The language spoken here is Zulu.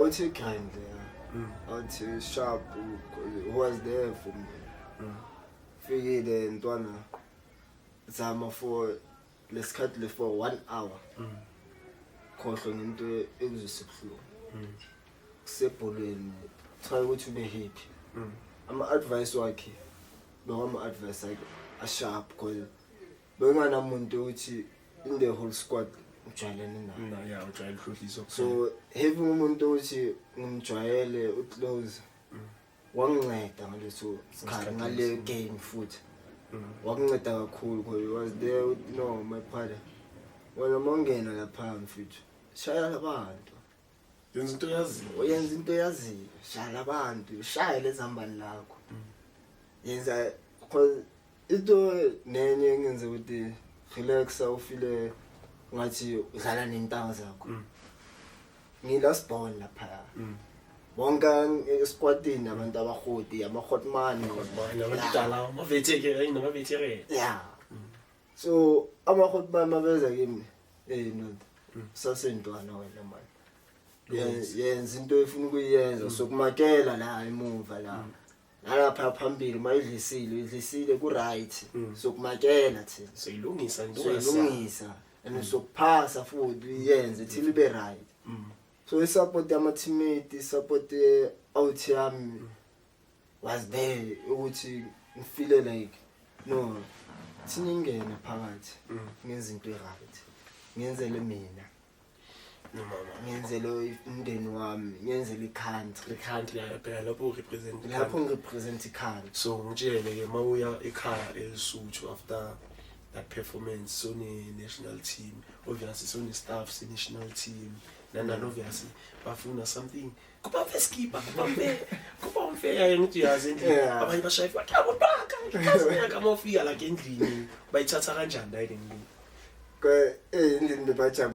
Uthi grand, yeah. Uthi sharp, who was there for me. Fikile ntwana, zama for lesikhathi le for one hour. Khohlwa ngento ekuzwisa ubuhlungu. Kusebholweni, try ukuthi ube happy. Ama-advice wakhe bewama-advice akhe a-sharp, because bekunganamuntu ukuthi in the whole squad ujwayelene naye. Na, yeah, ujwayele uhlohliso. So having umuntu ukuthi ngimjwayele, u-close, wanginceda ngaleso sikhathi, ngale game futhi wakunceda kakhulu because he was there with, "No, my brother, wena mawungena lapha mfethu, shaya labantu." Yenza into yaziyo. Uyenza into yaziyo, shaya labantu, shaya lezambani lakho, yenza, because into nenye engenza ukuthi relaxa, ufile ngathi udlala nentanga zakho. Ngila born lapha, bonke esquadini abantu abahoti, amahotman. Abadala, ama-veteran, nama-veteran. Yeah, so amahotman mabeza kimi, "Hey no, sasentwana wena man. Yenza into efuna ukuyenza, sokumakela la emuva la nalapha phambili, mayidlisile uyidlisile, ku right, sokumakela thina." Soyilungisa into. Soyilungisa and sokuphasa futhi uyenze till ibe right. So i-support yama-teammate, i-support out yami was there ukuthi ngifile like, no, thina ingene phakathi, ngenza into e-right, ngenzele mina, No mama. Ngenzele umndeni wami, ngenzele i-country. I-country, phela lapho urepresent. Lapho ngirepresent i-country. So ngitshele ke, mawuya ekhaya eSuthu after that performance, so ne national team, obviously so ne staff se national team nanani, obviously bafuna something, kuba skipper, kuba mfe yaye ngithi uyazi endlini, abanye bashaya bathi akubaka ikazi yakhe. Mawufika la endlini, bayithatha kanjani la endlini? Endlini bebajabule.